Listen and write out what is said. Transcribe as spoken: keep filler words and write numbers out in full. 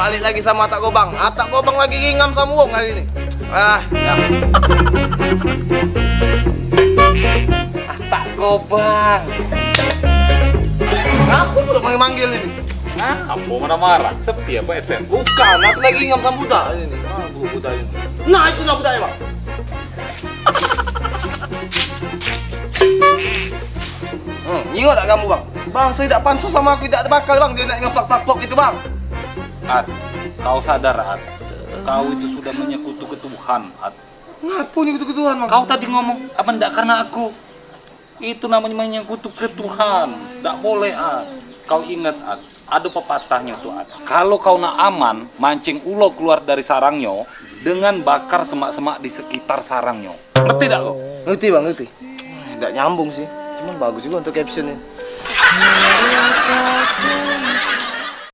Balik lagi samo Atak Gobang. Atak Gobang lagi ngingam samo wong hari ini. Ah, ya. Atak Gobang. Ngapo pula manggil-manggil ini? Nah, apo marah-marah? Sepi apo S M? Bukan, aku lagi ngingam samo budak ini. Ah, bu- budak ini. Nah, itu nah budak ya, Bang. Hmm, ingat tak kamu, Bang? Bang, saya tak pansus sama aku, tak ada bakal, Bang. Dia nak ngeplak-plak gitu, Bang. At, kau sadar, At. Kau itu sudah menyekutu ke Tuhan, At. Ngapo nyekutu ke Tuhan, Bang? Kau tadi ngomong, apa ndak karena aku? Itu namanya menyekutu ke Tuhan. Ndak boleh, At. Kau ingat, At. Ada pepatahnyo tu, At. Kalau kau nak aman, mancing ulo keluar dari sarangnyo dengan bakar semak-semak di sekitar sarangnyo. Ngerti dak kau? Ngerti, Bang, ngerti. Ndak nyambung sih. Cuman bagus juga untuk caption ini.